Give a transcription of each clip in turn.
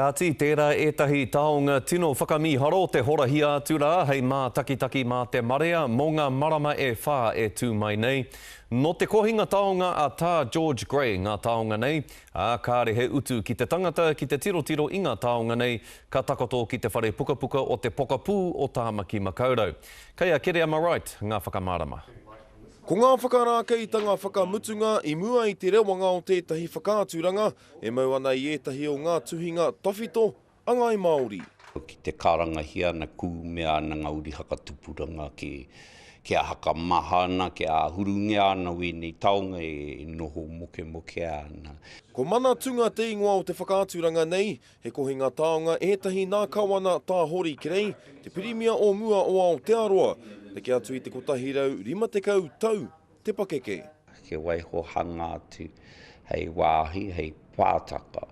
Kāti, tērā ētahi taonga tino whakamīharo te horahia atu rā hei mātakitaki mā te marea mō ngā marama e whā e tū mai nei. Nō te kohinga taonga a Tā George Grey ngā taonga nei, ā, kāre he utu ki te tangata ki te tirotiro i ngā taonga nei ka takoto ki te whare pukapuka o te pokapū o Tāmaki Makaurau. Kei a Kereama Wright ngā whakamārama. Ko ngā whakarākeitanga whakamutunga i mua i te rewanga o tētahi whakaaturanga E mau ana i ētahi o ngā tuhinga tawhito a Ngāi Māori. Ki te karangahia ana, kūmea ana ngā uri hakatupuranga ki, kia hakamaha ana, kia āhurungia ana wēnei taonga e noho mokemokea ana. Ko Mana Tunga te ingoa o te whakaaturanga nei, he kohinga taonga ētahi nā Kawana Tā Hori Kerei, te Pirimia o mua o Aotearoa, neke atu i te 150 tau te pakeke. Kia waiho hanga atu hei wāhi, hei pātaka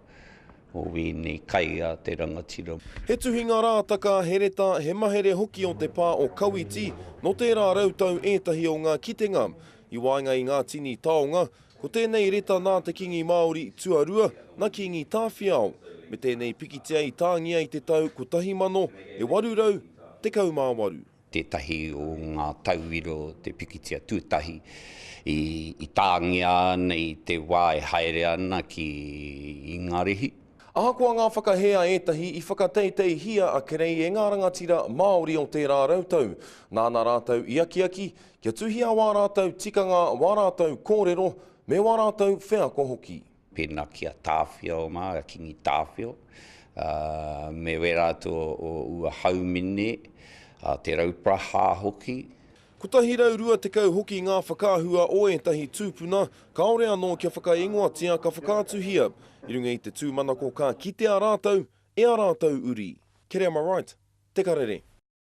o wēnei kai a te rangatira. He tuhinga rātaka, he reta, he mahere hoki o te pā o Kawiti, nō tērā rautau ētahi o ngā kitenga. I waenga i ngā tini taonga, ko tēnei reta nā te Kīngi Māori tuarua, nā Kīngi Tāwhiao, me tēnei pikitia i tāngia i te tau 1818. Tētahi o ngā tauira o te pikitia tuatahi i tāngia ana i te wā e haere ana ki Ingarihi. Ahakoa ngā whakahē a ētahi i whakateiteihia a Kerei e ngā rangatira Māori o tērā rautau, nāna rātou i akiaki kia tuhia wā rātou tikanga, wā rātou kōrero, me wā rātou wheako hoki. Pēnā ki a Tāwhiao mā, a Kingi Tāwhio, ā, me wērā atu o ua haumene, a Te Rauparaha hoki. 120 hoki ngā whakaahua o ētahi tūpuna kāore anō kia whakaingoatia ka whakaatuhia i runga i te tūmanako ka kitea rātou e ā rātou uri. Kereama Wright, Te Karere.